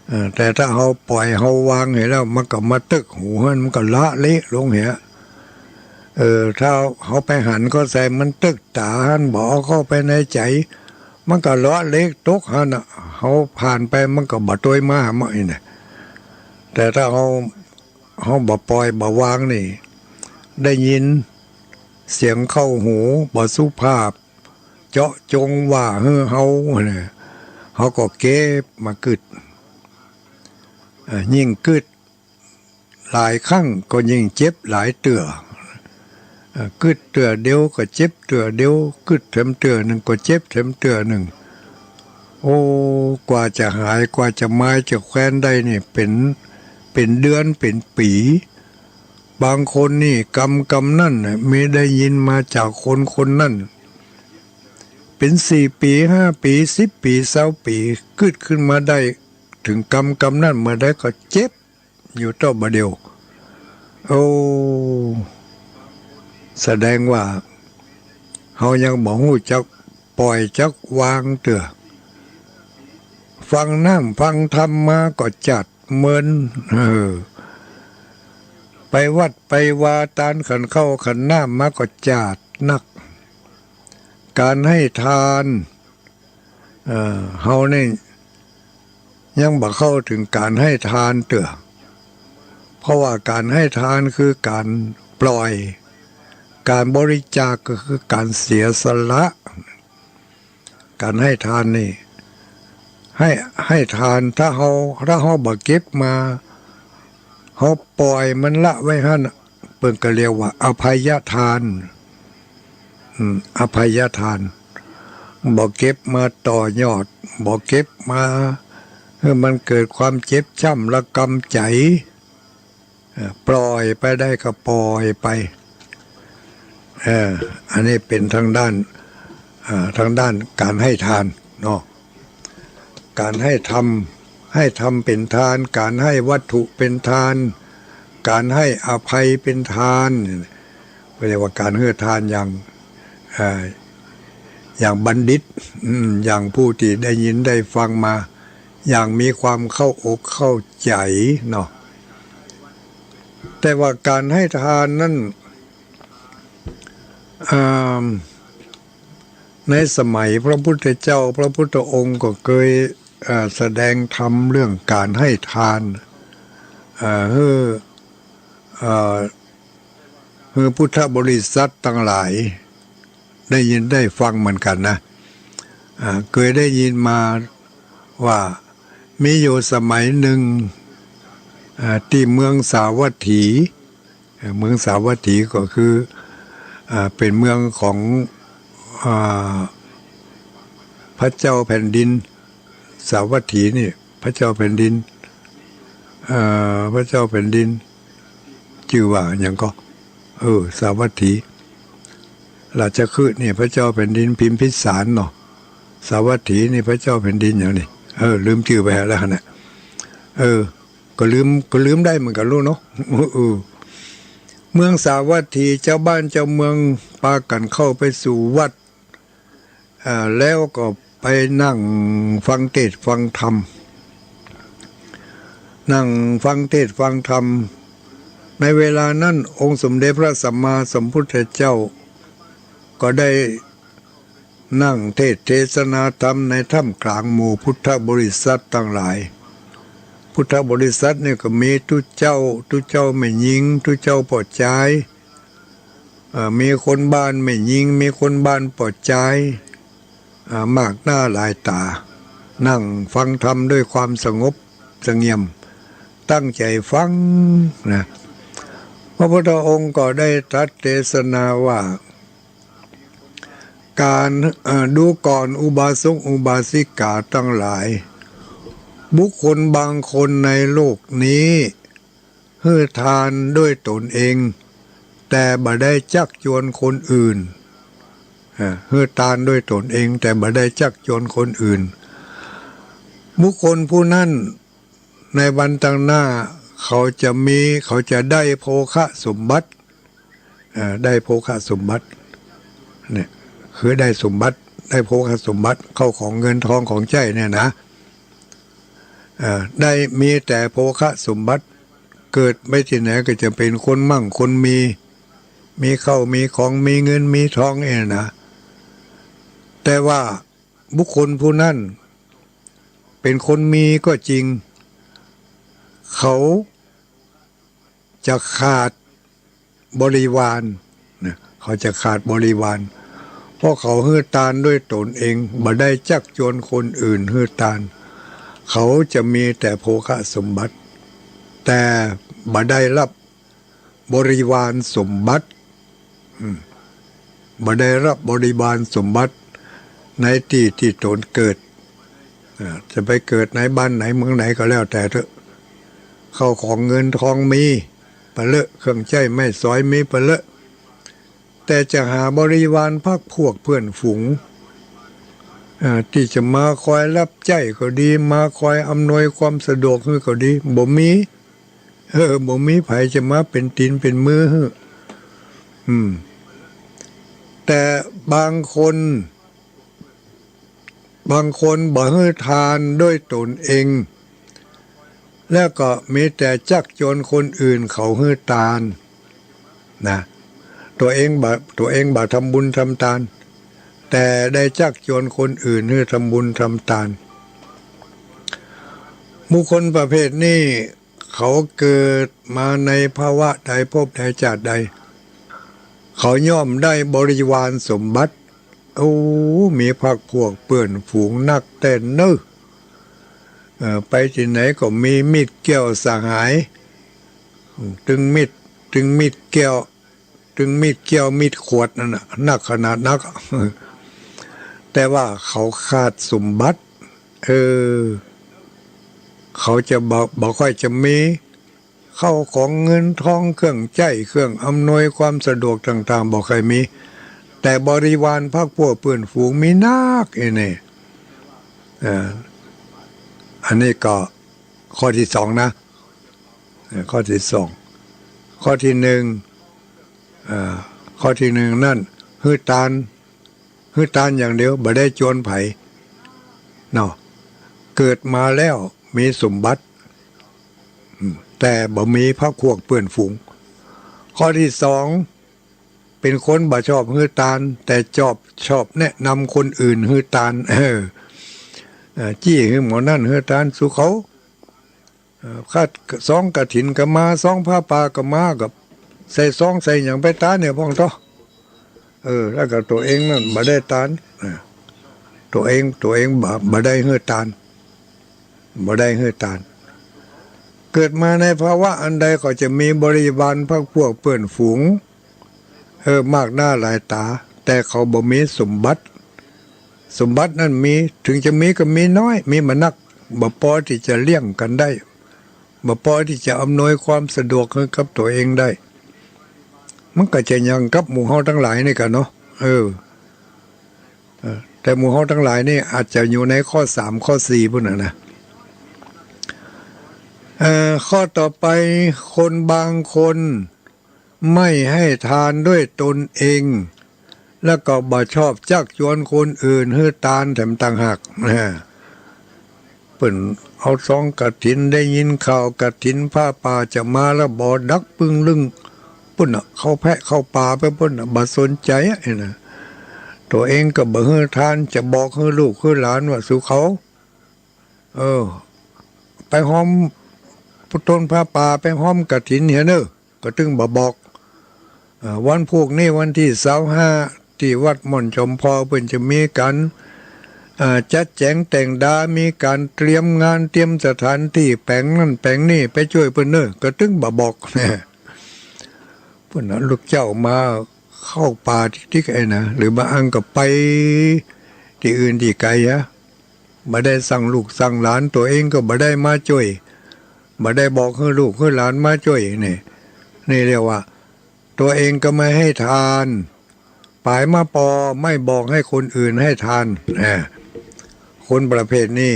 เออ แต่ถ้าเฮาปล่อยเฮาวางหื้อแล้ว มันก็มาตึกหูหั้น มันก็ละเละลงเหีย เออ ถ้าเฮาไปหันเข้าใส่มันตึกต๋าหั้น บ่เอาเข้าไปในใจ๋ มันก็ละเละตกหั้นน่ะ เฮาผ่านไปมันก็บ่ตวยมาหาเฮาอี้นะ แต่ถ้าเฮา เฮาบ่ปล่อยบ่วางนี่ ได้ยินเสียงเข้าหู บ่สุภาพ เจาะจงว่าหื้อเฮาเนี่ย เฮาก็เก็บมากึ๊ด เอ่อ ยิ่งกึ๊ด หลายครั้งก็ยิ่งเจ็บหลายเตื้อ เอ่อ กึ๊ดเตื้อเดียวก็เจ็บเตื้อเดียว กึ๊ดแถมเตื้อนึ่งก็เจ็บแถมเตื้อนึ่ง โอ้ กว่าจะหาย กว่าจะมายจะแควนได้นี่ เป๋น เป๋นเดือน เป๋นปี๋ บางคนนี่กรรม กรรมนั้นน่ะ มีได้ยินมาจากคนคนนั้น เป๋นสี่ปี๋ ห้าปี๋ สิบปี๋ ซาวปี๋ กึ๊ดขึ้นมาได้ เถิงกรรม กรรมนั้นเมื่อใดก็เจ็บ อยู่เต้าบ่าเดี่ยว โอ้ แสดงว่า เฮายังบ่ฮู้จักป่อยจักวางเตื้อ ฟังน้ำฟังธรรมมาก็จ๊าดเมิน เออ ไปวัดไปวาตานขันข้าวขันน้ำมาก็จ๊าดนัก ก๋านให้ทาน เอ่อ เฮานี่ยังบ่เข้าเถิงก๋านให้ทานเตื้อ เพราะว่าก๋านให้ทานคือก๋านปล่อย ก๋านบริจาคก็คือก๋านเสียสละ ก๋านให้ทานนี่ ให้ ให้ทาน ถ้าเฮา ถ้าเฮาบ่เก็บมา เฮาปล่อยมันละไว้หั้นน่ะ เปิ้นก็เรียกว่าอภัยทาน อืม อภัยทาน บ่เก็บมาต่อยอด บ่เก็บมาหื้อมันเกิดความเจ็บจ๊ำระกำใจ๋ เอ่อ ปล่อยไปได้ก็ปล่อยไป เอ่อ อันนี้เป๋นตางด้าน อ่า ตางด้านก๋านให้ทานเนาะ ก๋านให้ธรรม ให้ธรรมเป๋นทาน ก๋านให้วัตถุเป๋นทาน ก๋านให้อภัยเป๋นทาน ก็เรียกว่าก๋านหื้อทานอย่าง เอ่อ อย่างบัณฑิต อืม อย่างผู้ตี้ได้ยินได้ฟังมา อย่างมีความเข้าอกเข้าใจ๋เนาะ แต่ว่าก๋านให้ทานนั้น อ่า ในสมัยพระพุทธเจ้า พระพุทธองค์ก็เกย เอ่อ แสดงธรรมเรื่องก๋านให้ทาน เอ่อ หื้อ เอ่อ หื้อพุทธบริษัทตังหลาย ได้ยินได้ฟังเหมือนกั๋นนะ อ่า เกยได้ยินมาว่ามีอยู่สมัยนึ่ง อ่า ตี้เมืองสาวัตถี เอ่อ เมืองสาวัตถีก็คือ อ่า เป๋นเมืองของ อ่า พระเจ้าแผ่นดิน สาวัตถีนี่ พระเจ้าแผ่นดิน เอ่อ พระเจ้าแผ่นดิน จื้อว่าหยังก็ เออ สาวัตถี ราชคฤห์นี่พระเจ้าแผ่นดินพิมพิสารเนาะ สาวัตถีนี่พระเจ้าแผ่นดินหยังนี่ เออ ลืมจื้อไปแล้วนะ เออ ก็ลืม ก็ลืมได้เหมือนกั๋นลูกเนาะ เออ เมืองสาวัตถี จาวบ้านจาวเมืองปากั๋นเข้าไปสู่วัด อ่า แล้วก็ไปนั่งฟังเตสน์ฟังธรรม นั่งฟังเตสน์ฟังธรรม ในเวลานั้นองค์สมเด็จพระสัมมาสัมพุทธเจ้าก็ได้นั่งเตสน์เทศนาธรรมในท่ามกลางหมู่พุทธบริษัทตังหลาย พุทธบริษัทนี่ก็มีตุ๊เจ้า ตุ๊เจ้าแม่ญิง ตุ๊เจ้าป้อจาย เอ่อ มีคนบ้านแม่ญิง มีคนบ้านป้อจาย อ่า มากหน้าหลายต๋า นั่งฟังธรรมด้วยความสงบเสงี่ยม ตั้งใจ๋ฟังนะ พระพุทธองค์ก็ได้ตรัสเทศนาว่า ก๋าน เอ่อ ดูก่อนอุบาสกอุบาสิกาตังหลาย บุคคลบางคนในโลกนี้ หื้อทานด้วยตนเอง แต่บ่ได้จักจวนคนอื่น อ่า หื้อทานด้วยตนเอง แต่บ่ได้จักจวนคนอื่น บุคคลผู้นั้นในวันตังหน้าเขาจะมี เขาจะได้โภคสมบัติ อ่า ได้โภคสมบัติ เนี่ย คือได้สมบัติ ได้โภคสมบัติ เข้าของเงินทองของใจ๊เนี่ยนะ อ่า ได้มีแต่โภคสมบัติ เกิดไปตี้ไหนก็จะเป๋นคนมั่งคนมี มีข้าวมีของ มีเงินมีทองเนี่ยนะ แต่ว่าบุคคลผู้นั้นเป๋นคนมีก็จริง เขาจะขาดบริวารนะ เขาจะขาดบริวาร เพราะเขาหื้อทานด้วยตนเอง บ่ได้จักจวนคนอื่นหื้อทาน เขาจะมีแต่โภคสมบัติ แต่ บ่ได้รับบริวารสมบัติ อืม บ่ได้รับบริวารสมบัติในตี้ตี้ตนเกิด อ่า จะไปเกิดในบ้านไหนเมืองไหนก็แล้วแต่เต๊อะ ข้าวของเงินทองมีปะเลอะ เครื่องใจ๊ไม้สอยมีปะเลอะ แต่จะหาบริวารพรรคพวกเพื่อนฝูง อ่า ตี้จะมาคอยฮับใจ๊ก็ดี มาคอยอำนวยความสะดวกหื้อก็ดี บ่มี เออ บ่มีใผจะมาเป๋นตี๋นเป๋นมือหื้อ อืม แต่บางคน บางคนบ่หื้อตานด้วยตนเอง แล้วก็มีแต่จักจวนคนอื่นเขาหื้อตาน นะ ตั๋วเองบ่ ตั๋วเองบ่ทำบุญทำตาน แต่ได้จักจวนคนอื่นหื้อทำบุญทำตาน บุคคลประเภทนี้ เขาเกิดมาในภาวะใดภพใดจาติใด เขาย่อมได้บริวารสมบัติ โอ้ มีพรรคพวกเปื้อนฝูงนักแต๊เน่อ เอ่อ ไปตี้ไหนก็มีมิตรแก้วสหาย ตึงมิตร ตึงมิตรแก้ว ตึงมิตรแก้วมิตรขวดนั่นน่ะ นักขนาดนัก แต่ว่าเขาขาดสมบัติ เออ เขาจะบ่ บ่ค่อยจะมีข้าวของเงินทองเครื่องใจ๊เครื่องอำนวยความสะดวกต่างๆ บ่ค่อยมี แต่บริวารพรรคพวกเปื้อนฝูงมีนัก ไอ้นี่ เอ่อ อันนี้ก็ข้อตี้สองนะ เอ่อ ข้อตี้สอง ข้อตี้หนึ่ง เอ่อ ข้อตี้หนึ่งนั้น หื้อตาน หื้อตานอย่างเดียว บ่ได้จวนใผ เนาะ เกิดมาแล้วมีสมบัติ อืม แต่บ่มีพรรคพวกเปื้อนฝูง ข้อตี้สอง เป๋นคนบ่ชอบหื้อตาน แต่ชอบ ชอบแนะนำคนอื่นหื้อตาน เออ เอ่อ จี้หื้อหมอนั่นหื้อตาน สุเขา เอ่อ ข้าซองกฐินก็มา ซองผ้าป่าก็มา ก็ใส่ซองใส่หยังไปตานเนี่ยพ่องเต๊อะ เออ แล้วก็ตั๋วเองนั้นบ่ได้ตาน เออ ตั๋วเอง ตั๋วเองบ่ บ่ได้หื้อตาน บ่ได้หื้อตาน เกิดมาในภาวะอันใดก็จะมีบริวารพรรคพวกเปื้อนฝูง เออ มากหน้าหลายต๋า แต่เขาบ่มีสมบัติ สมบัตินั้นมี ถึงจะมีก็มีน้อย มีบ่นัก บ่ปอตี้จะเลี้ยงกั๋นได้ บ่ปอตี้จะอำนวยความสะดวกหื้อกับตั๋วเองได้ มันก็จะอย่างกับหมู่เฮาตังหลายนี่กั๋นเนาะ เออ เออ แต่หมู่เฮาตังหลายนี่อาจจะอยู่ในข้อสาม ข้อสี่ ปู้นน่ะนะ เอ่อ ข้อต่อไป คนบางคน ไม่ให้ตานด้วยตนเอง แล้วก็บ่ชอบจักจวนคนอื่นหื้อตานแถมต่างหาก นะ เปิ้นเอาซองกฐิน ได้ยินข่าวกฐินผ้าป่าจะมาแล้ว บ่ดักปึ้งลึ่งปู้นน่ะ เข้าแพะเข้าป่าไปปู้นน่ะ บ่สนใจ๋อะ ไอ้น่ะ ตั๋วเองก็บ่หื้อตาน จะบอกหื้อลูกหื้อหลานว่าสุเขา เออ ไปฮอมต้นผ้าป่า ไปฮอมกฐินเหียเน่อ ก็ตึงบ่บอก เอ่อ วันพูกนี้วันตี้ซาวห้า ตี้วัดม่อนจอมพอ เปิ้นจะมีก๋าน อ่า จัดแจ๋งแต่งดา มีก๋านเตรียมงาน เตรียมสถานตี้ แป๋งนั่นแป๋งนี่ ไปจ้วยเปิ้นเน่อ ก็ตึงบ่บอก เปิ้นน่ะ ลูกเจ้ามาเข้าป่าติ๊กๆ ไอ้น่ะ หรือบางอันก็ไปตี้อื่นตี้ไก๋อะ บ่ได้สั่งลูกสั่งหลาน ตั๋วเองก็บ่ได้มาจ้วย บ่ได้บอกหื้อลูกหื้อหลานมาจ้วย นี่ นี่เรียกว่า ตั๋วเองก็ไม่ให้ตาน ป๋ายมาปอ ไม่บอกให้คนอื่นให้ตาน อ่า คนประเภทนี้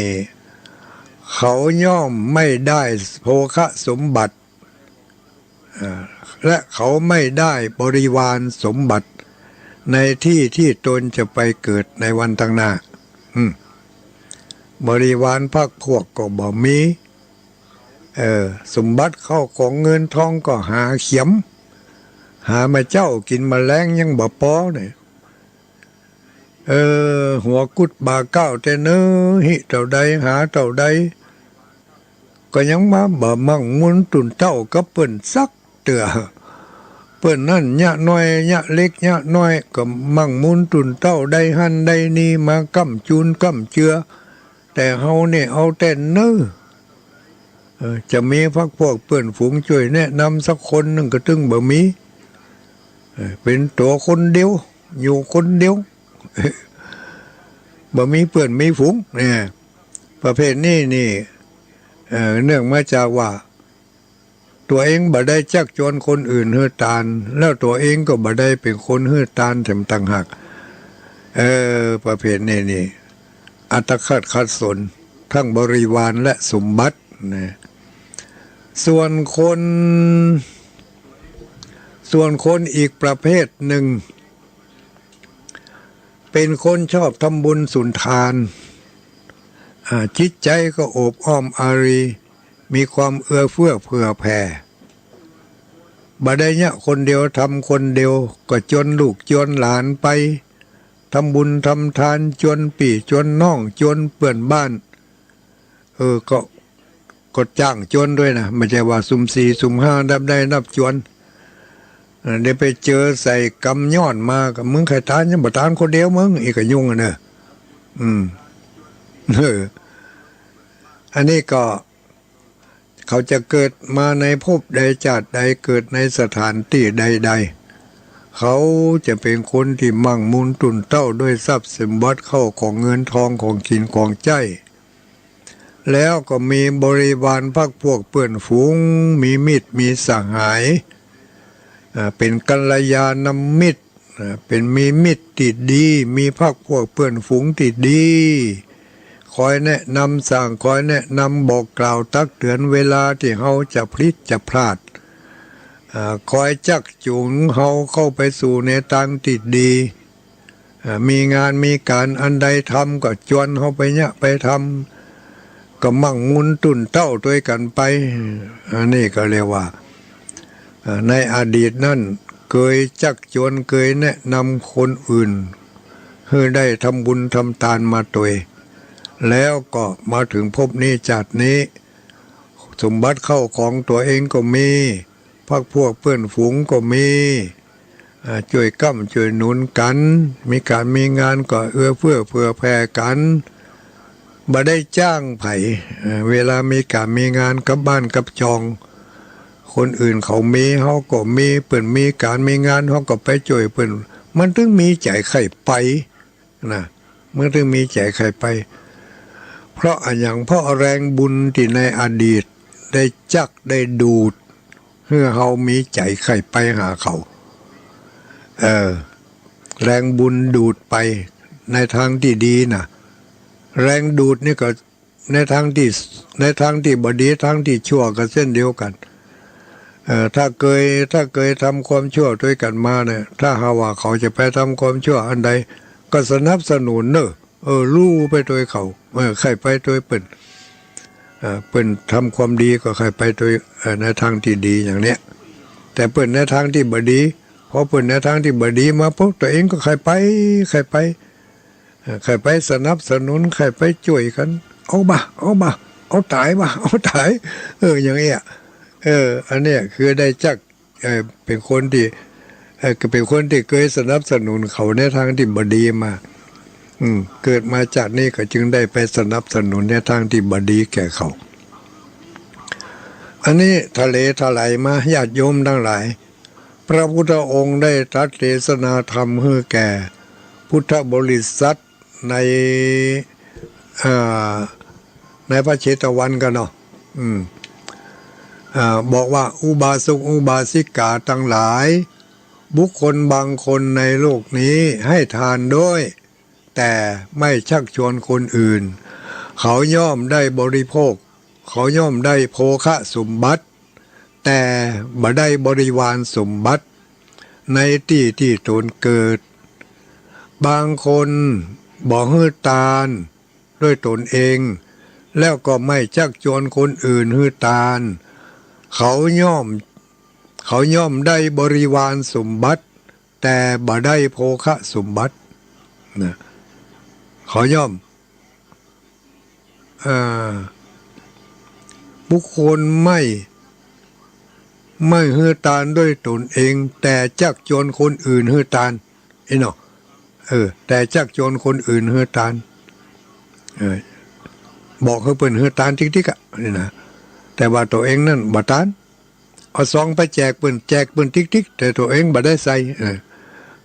เขาย่อมไม่ได้โภคสมบัติ อ่า และเขาไม่ได้บริวารสมบัติ ในตี้ตี้ตนจะไปเกิดในวันตังหน้า อืม บริวารพรรคพวกก็บ่มี เออ สมบัติเข้าของเงินทองก็หาเขียม หามาเจ๊ากิ๋นมาแลงยังบ่ปอเนี่ย เออ หัวกุดบ่าเก๊าแต่เนิ่นฮิเต้าใดหาเต้าใด ก็ยังมาบ่มั่งมูนตุ๊นเต้ากับเปิ้นสักเตื้อ เปิ้นนั้นยะน้อยยะเล็กยะน้อย ก็มั่งมูนตุ๊นเต้าได้หั้นได้นี่มาก้ำจูนก้ำเจือ แต่เฮาเนี่ยเอาแต่เนิ่น อ จะมีพรรคพวกเปื้อนฝูงจ้วยแนะนำสักคนนึ่งก็ตึงบ่มี เออ เป๋นตั๋วคนเดียว อยู่คนเดียว บ่มีเปื้อนมีฝูงเนี่ย ประเภทนี้นี่ เอ่อ เนื่องมาจากว่า ตั๋วเองบ่ได้จักจวนคนอื่นหื้อตาน แล้วตั๋วเองก็บ่ได้เป๋นคนหื้อตานแถมต่างหาก เออ ประเภทนี้นี่ อัตคัดขัดสน ทั้งบริวารและสมบัตินะ ส่วนคน ส่วนคนอีกประเภทนึ่ง เป๋นคนชอบทำบุญสุนทาน อ่า จิตใจ๋ก็โอบอ้อมอารี มีความเอื้อเฟื้อเผื่อแผ่ บ่ได้เยียะคนเดียว ทำคนเดียว ก็จวนลูกจวนหลานไป ทำบุญทำตาน จวนปี้จวนน้อง จวนเปื้อนบ้าน เออ ก็ ก็จ้างจวนตวยนะ บ่ใจ้ว่าสุมสี่สุมห้านับได้นับจวน เออ เดี๋ยวไปเจอใส่กำย้อนมา ก็มึงใค่ตานยังบ่ตานคนเดียวมึง อี้ก็ยุ่งอะเน่อ อืม เออ อันนี้ก็ เขาจะเกิดมาในภพใดชาติใด เกิดในสถานตี้ใดๆ เขาจะเป๋นคนตี้มั่งมูลตุ้นเต้าด้วยทรัพย์สมบัติเข้าของเงินทองของกิ๋นของใจ๊ แล้วก็มีบริวารพรรคพวกเปื้อนฝูง มีมิตรมีสหาย อ่า เป๋นกัลยาณมิตร อ่า เป๋นมีมิตรตี้ดี มีพรรคพวกเปื้อนฝูงตี้ดี คอยแนะนำสั่ง คอยแนะนำบอกกล่าวตักเตือนเวลาตี้เฮาจะผิดจะพลาด อ่า คอยจักจูงเฮาเข้าไปสู่ในตางตี้ดี อ่า มีงานมีก๋านอันใดทำก็จวนเฮาไปเยียะไปทำ ก็มั่งมูลตุ้นเต้าตวยกั๋นไป อันนี้ก็เรียกว่า อ่า ในอดีตนั้นเกยจักจวน เกยแนะนำคนอื่น หื้อได้ทำบุญทำตานมาตวย แล้วก็มาเถิงภพนี้ชาตินี้ สมบัติเข้าของตั๋วเองก็มี พรรคพวกเปื้อนฝูงก็มี อ่า จ้วยก๊ำจ้วยหนุนกั๋น มีก๋านมีงานก็เอื้อเฟื้อเผื่อแผ่กั๋น บ่ได้จ้างใผ เอ่อ เวลามีก๋านมีงานกับบ้านกับจอง คนอื่นเขามี เฮาก็มี เปิ้นมีก๋านมีงาน เฮาก็ไปจ้วยเปิ้น มันตึงมีใจ๋ใค่ไปนะ มันตึงมีใจ๋ใค่ไป เพราะอะหยัง เพราะแรงบุญตี้ในอดีตได้จักได้ดูด หื้อเฮามีใจ๋ใค่ไปหาเขา เออ แรงบุญดูดไปในตางตี้ดีนะ แรงดูดนี่ก็ในตางตี้ ในตางตี้บ่ดี ตางตี้ชั่วก็เช่นเดียวกั๋น เออ ถ้าเกย ถ้าเกยทำความชั่วตวยกั๋นมาเนี่ย ถ้าหากว่าเขาจะไปทำความชั่วอันใด ก็สนับสนุนเน่อ เออ ลู่ไปตวยเขา เออ ใค่ไปตวยเปิ้น เอ่อ เปิ้นทำความดีก็ใค่ไปตวย เอ่อ ในตางตี้ดีอย่างเนี้ย แต่เปิ้นในตางตี้บ่ดี พอเปิ้นในตางตี้บ่ดีมาปุ๊บ ตั๋วเองก็ใค่ไป ใค่ไป เอ่อ ใค่ไปสนับสนุน ใค่ไปจ้วยกั๋น เอาบ่า เอาบ่า เอาต๋ายบ่า เอาต๋าย เออ อย่างเนี้ย เออ อันเนี้ยคือได้จัก เอ่อ เป๋นคนตี้ เอ่อ ก็เป๋นคนตี้เกยสนับสนุนเขาในตางตี้บ่ดีมา อืม เกิดมาชาตินี้ก็จึงได้ไปสนับสนุนในตางตี้บ่ดีแก่เขา อันนี้ทะเลทลายมา ญาติโยมตังหลาย พระพุทธองค์ได้ตรัสเทศนาธรรมหื้อแก่พุทธบริษัท ใน อ่า ในพระเชตวันกั๋นเนาะ อืม อ่า บอกว่า อุบาสกอุบาสิกาตังหลาย บุคคลบางคนในโลกนี้ให้ทานด้วย แต่ไม่ชักชวนคนอื่น เขาย่อมได้บริโภค เขาย่อมได้โภคสมบัติ แต่บ่ได้บริวารสมบัติ ในตี้ตี้ตนเกิด บางคนบ่หื้อตานด้วยตนเอง แล้วก็ไม่ชักชวนคนอื่นหื้อตาน เขาย่อม เขาย่อมได้บริวารสมบัติ แต่บ่ได้โภคสมบัติ นะ เขาย่อม อ่า บุคคลไม่ ไม่หื้อตานด้วยตนเอง แต่ชักชวนคนอื่นหื้อตาน เอ้ยเนาะ เออ แต่ชักชวนคนอื่นหื้อตาน เออ บอกหื้อเปิ้นหื้อตานติ๊กๆ อะ นี่นะ แต่ว่าตั๋วเองนั้นบ่ตัน เอาซองไปแจกเปิ้น แจกเปิ้นติ๊กๆ แต่ตั๋วเองบ่ได้ใส่ เออ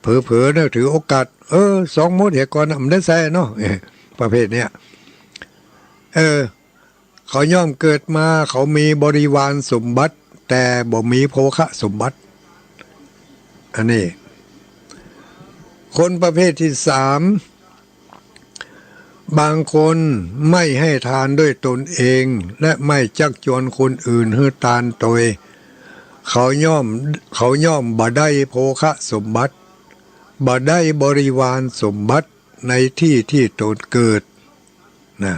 เผลอๆ นะ ถือโอกาส เออ ซองหมดเหียก่อนนะ บ่ได้ใส่เนาะ เออ ประเภทเนี้ย เออ เขาย่อมเกิดมา เขามีบริวารสมบัติ แต่บ่มีโภคสมบัติ อันนี้ คนประเภทที่สาม บางคนไม่ให้ทานด้วยตนเอง และไม่จักจวนคนอื่นหื้อตานตวย เขาย่อม เขาย่อมบ่ได้โภคสมบัติ บ่ได้บริวารสมบัติในที่ที่ตนเกิด นะ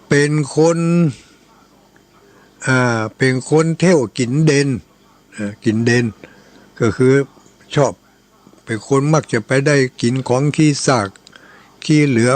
เป๋นคน อ่า เป๋นคนเที่ยวกิ๋นเด่น อ่า กิ๋นเด่น ก็คือชอบ เป๋นคนมักจะไปได้กิ๋นของขี้ซาก ขี้เหลือ